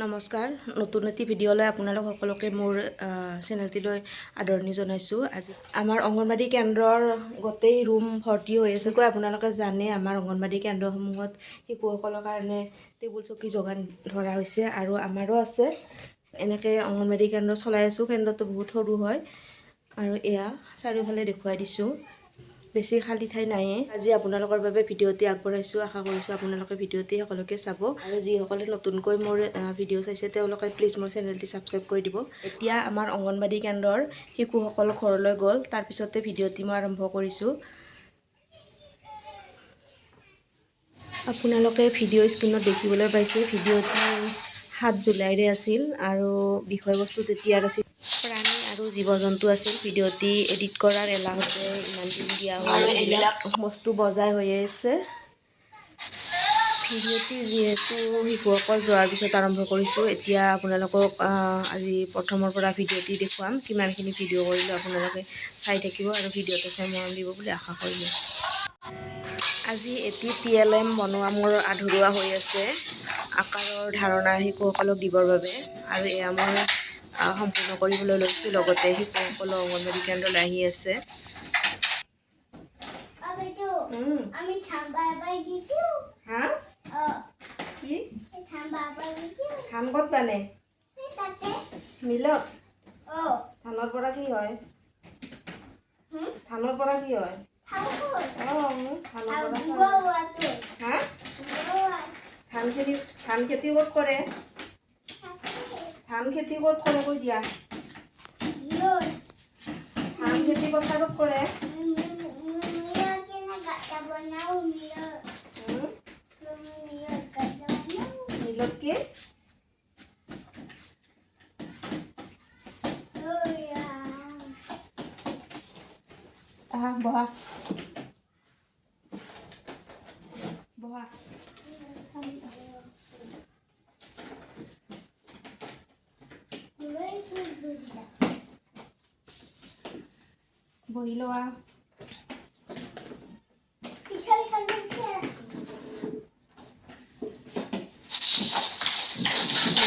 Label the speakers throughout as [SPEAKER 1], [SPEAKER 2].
[SPEAKER 1] নমস্কাৰ, নতুন এটি ভিডিঅ'লৈ আপোনালোক সকলোকে মোৰ চেনেলটিলৈ আদৰণি জনাইছোঁ। আজি আমাৰ অংগনবাড়ী কেন্দ্ৰৰ গোটেই ৰুম ভৰ্তি হৈ আছে। কৈ আপোনালোকে জানে, আমাৰ অংগনবাড়ী কেন্দ্ৰসমূহত শিশুসকলৰ কাৰণে টেবুল চকী যোগান ধৰা হৈছে আৰু আমাৰো আছে। এনেকৈ অংগনবাড়ী কেন্দ্ৰ চলাই আছোঁ। কেন্দ্ৰটো বহুত সৰু হয় আৰু এয়া চাৰিওফালে দেখুৱাই দিছোঁ, বেছি খালী ঠাই নাইয়ে। আজি আপোনালোকৰ বাবে ভিডিঅ'টি আগবঢ়াইছোঁ। আশা কৰিছোঁ আপোনালোকে ভিডিঅ'টি সকলোকে চাব আৰু যিসকলে নতুনকৈ মোৰ ভিডিঅ' চাইছে তেওঁলোকে প্লিজ মোৰ চেনেলটি ছাবস্ক্ৰাইব কৰি দিব। এতিয়া আমাৰ অংগনবাড়ী কেন্দ্ৰৰ শিশুসকল ঘৰলৈ গ'ল, তাৰপিছতে ভিডিঅ'টি মই আৰম্ভ কৰিছোঁ। আপোনালোকে ভিডিঅ' স্ক্ৰীণত দেখিবলৈ পাইছে, ভিডিঅ'টি 7 জুলাইৰে আছিল আৰু বিষয়বস্তু তেতিয়াৰ আছিল প্ৰাণী আৰু জীৱ জন্তু আছিল। ভিডিঅ'টি এডিট কৰাৰ এলাহতে ইমান দিন দিয়া হোৱা নাছিল। এইবিলাক বস্তু বজাই হৈ আছে। ভিডিঅ'টি যিহেতু শিশুসকল যোৱাৰ পিছত আৰম্ভ কৰিছোঁ, এতিয়া আপোনালোকক আজি প্ৰথমৰ পৰা ভিডিঅ'টি দেখুৱাম। কিমানখিনি ভিডিঅ' কৰিলোঁ আপোনালোকে চাই থাকিব আৰু ভিডিঅ'টো চাই মৰম দিব বুলি আশা কৰিলোঁ। আজি এটি TLM বনোৱা মোৰ আধৰুৱা হৈ আছে, আকাৰৰ ধাৰণা শিশুসকলক দিবৰ বাবে, আৰু এয়া মই সম্পূৰ্ণ কৰিবলৈ লৈছোঁ। লগতে শিশুসকলো অংগনবাড়ী কেন্দ্ৰলৈ আহি আছে। ধান ক'ত বানে? মিলত। ধানৰ পৰা কি হয়? ধানৰ পৰা কি হয়? ধান খেতি ক'ত কৰে? ধান খেতি ক'ত কৰে কৈ দিয়া। ধান খেতি পথাৰত কৰে। মিলত কি? আহা, বহা বহা। বহি লোৱা।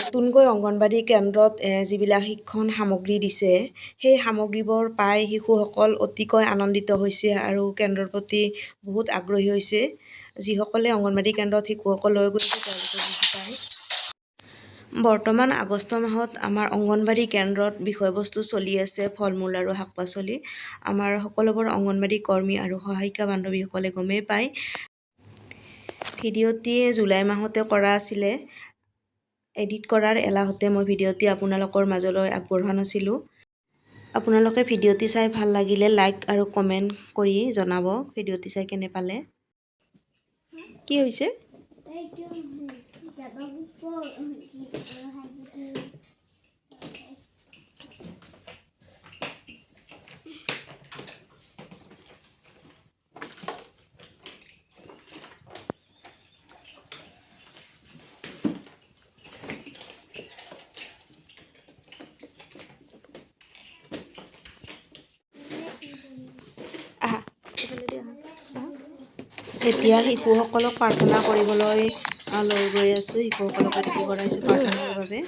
[SPEAKER 1] নতুনকৈ অংগনবাড়ী কেন্দ্ৰত যিবিলাক শিক্ষণ সামগ্ৰী দিছে, সেই সামগ্ৰীবোৰ পাই শিশুসকল অতিকৈ আনন্দিত হৈছে আৰু কেন্দ্ৰৰ প্ৰতি বহুত আগ্ৰহী হৈছে। যিসকলে অংগনবাড়ী কেন্দ্ৰত শিশুসকল লৈ গৈছে তেওঁলোকে বুজি পায়। বৰ্তমান আগষ্ট মাহত আমাৰ অংগনবাড়ী কেন্দ্ৰত বিষয়বস্তু চলি আছে ফল মূল আৰু শাক পাচলি। আমাৰ সকলোবোৰ অংগনবাড়ী কৰ্মী আৰু সহায়িকা বান্ধৱীসকলে গমেই পায়। ভিডিঅ'টি জুলাই মাহতে কৰা আছিলে, এডিট কৰাৰ এলাহতে মই ভিডিঅ'টি আপোনালোকৰ মাজলৈ আগবঢ়োৱা নাছিলোঁ। আপোনালোকে ভিডিঅ'টি চাই ভাল লাগিলে লাইক আৰু কমেণ্ট কৰি জনাব ভিডিঅ'টি চাই কেনে পালে। কি হৈছে? এতিয়া শিশুসকলক প্ৰাৰ্থনা কৰিবলৈ লৈ গৈ আছোঁ। শিশুসকলক ৰেডি কৰাইছোঁ প্ৰাৰ্থনাৰ বাবে।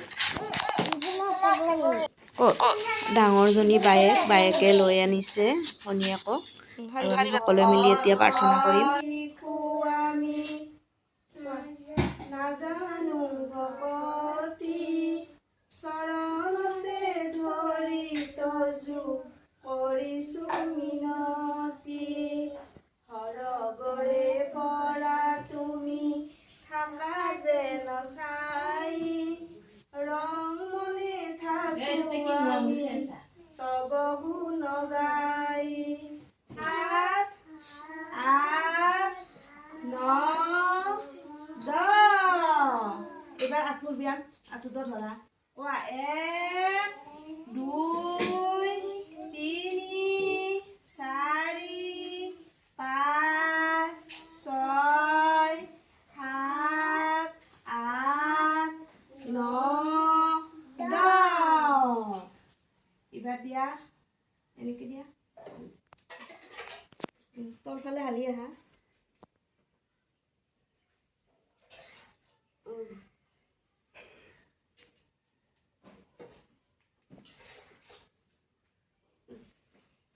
[SPEAKER 1] ডাঙৰজনী বায়েকে লৈ আনিছে ভনীয়েকক, আৰু আমি সকলোৱে মিলি এতিয়া প্ৰাৰ্থনা কৰিম। তব গুণ গাই। 7 8 9 10। এইবাৰ আঁঠুৰ ব্যায়াম, আঁঠুটো ধৰা। কোৱা, 1 2 3 4 5 6 7 8 9 10। এবাৰ দিয়া, এনেকৈ দিয়া, তলফালে হালি আহা।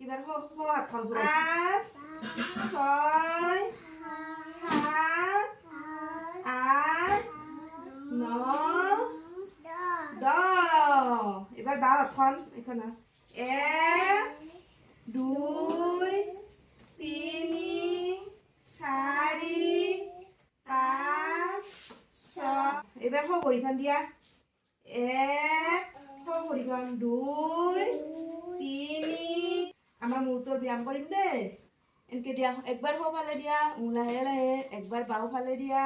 [SPEAKER 1] এইবাৰ সোঁ হাতখন ঘূৰাই। 5, 6, 7, 8, 9, 10। এইবাৰ বাওঁ হাতখন এইখন। 1, 2, 3, 4, 5, 6। এইবাৰ সোঁ ভৰিখন দিয়া। 1, সোঁ ভৰিখন, 2, 3। আমাৰ মূৰটোৰ ব্যায়াম কৰিম দেই। এনেকে দিয়া, একবাৰ সোঁফালে দিয়া লাহে লাহে, একবাৰ বাওঁফালে দিয়া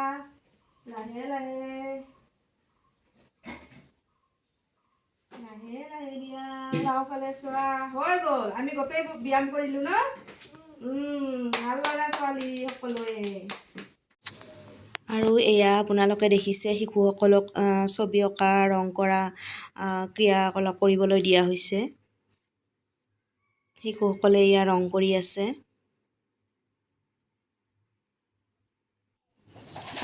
[SPEAKER 1] লাহে লাহে, লাহে লাহে দিয়া, বাওঁফালে চোৱা। হৈ গ'ল, আমি গোটেই ব্যায়াম কৰিলো ন? ভাল ল'ৰা ছোৱালী সকলোৱে। আৰু এয়া আপোনালোকে দেখিছে শিশুসকলক ছবি অঁকা, ৰং কৰা ক্ৰিয়াকলাপ কৰিবলৈ দিয়া হৈছে। শিশুসকলে এয়া ৰং কৰি আছে।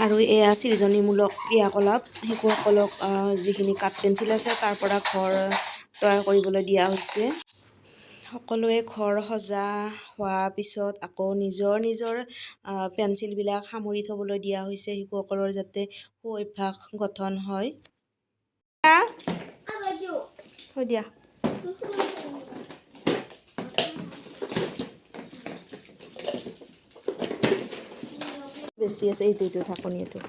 [SPEAKER 1] আৰু এয়া সৃজনীমূলক ক্ৰিয়াকলাপ। শিশুসকলক যিখিনি কাঠ পেঞ্চিল আছে তাৰ পৰা ঘৰ তৈয়াৰ কৰিবলৈ দিয়া হৈছে। সকলোৱে ঘৰ সজা হোৱাৰ পিছত আকৌ নিজৰ নিজৰ পেঞ্চিলবিলাক সামৰি থ'বলৈ দিয়া হৈছে শিশুসকলৰ, যাতে সু অভ্যাস গঠন হয়। থৈ দিয়া। বেছি আছে এইটো, এইটো ঢাকনি এইটো।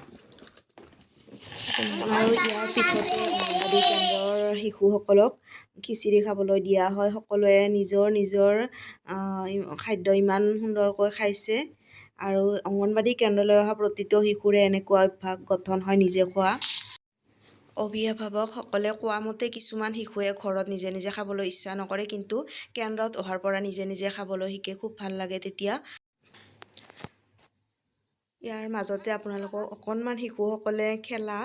[SPEAKER 1] আৰু ইয়াৰ পিছতে অংগনবাড়ী কেন্দ্ৰৰ শিশুসকলক খিচিৰি খাবলৈ দিয়া হয়। সকলোৱে নিজৰ নিজৰ খাদ্য ইমান সুন্দৰকৈ খাইছে। আৰু অংগনবাড়ী কেন্দ্ৰলৈ অহা প্ৰতিটো শিশুৰে এনেকুৱা অভ্যাস গঠন হয় নিজে খোৱা। অভিভাৱকসকলে কোৱা মতে কিছুমান শিশুৱে ঘৰত নিজে নিজে খাবলৈ ইচ্ছা নকৰে, কিন্তু কেন্দ্ৰত অহাৰ পৰা নিজে নিজে খাবলৈ শিকে। খুব ভাল লাগে তেতিয়া। ইয়াৰ মাজতে আপোনালোকক অকণমান শিশুসকলে খেলা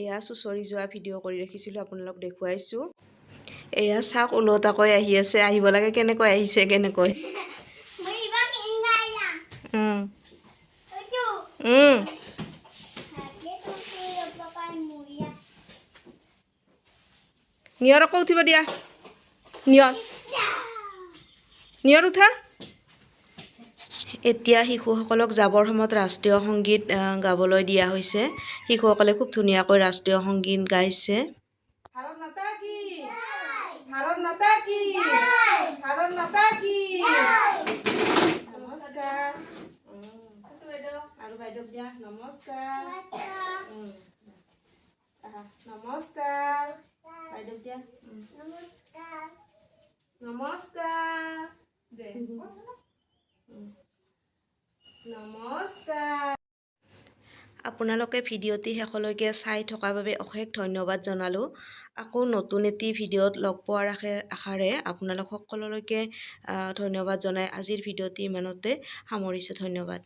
[SPEAKER 1] এয়া চুঁচৰি যোৱা ভিডিঅ' কৰি ৰাখিছিলোঁ, আপোনালোক দেখুৱাইছোঁ। এয়া চাওক, ওলোটাকৈ আহি আছে, আহিব লাগে কেনেকৈ আহিছে কেনেকৈ। নিয়ৰকো উঠিব দিয়া। নিয়ৰ, নিয়ৰ উঠা। এতিয়া শিশুসকলক যাবৰ সময়ত ৰাষ্ট্ৰীয় সংগীত গাবলৈ দিয়া হৈছে। শিশুসকলে খুব ধুনীয়াকৈ ৰাষ্ট্ৰীয় সংগীত গাইছে। ভাৰত মাতা কি, ভাৰত মাতা কি, ভাৰত মাতা কি। নমস্কাৰ। আৰু বাইদেউক দিয়া নমস্কাৰ। নমস্কাৰ বাইদেউক দিয়া। নমস্কাৰ। নমস্কাৰ। আপোনালোকে ভিডিঅ'টি শেষলৈকে চাই থকাৰ বাবে অশেষ ধন্যবাদ জনালোঁ। আকৌ নতুন এটি ভিডিঅ'ত লগ পোৱাৰ আশাৰে আপোনালোক সকলোলৈকে ধন্যবাদ জনাই আজিৰ ভিডিঅ'টি ইমানতে সামৰিছোঁ। ধন্যবাদ।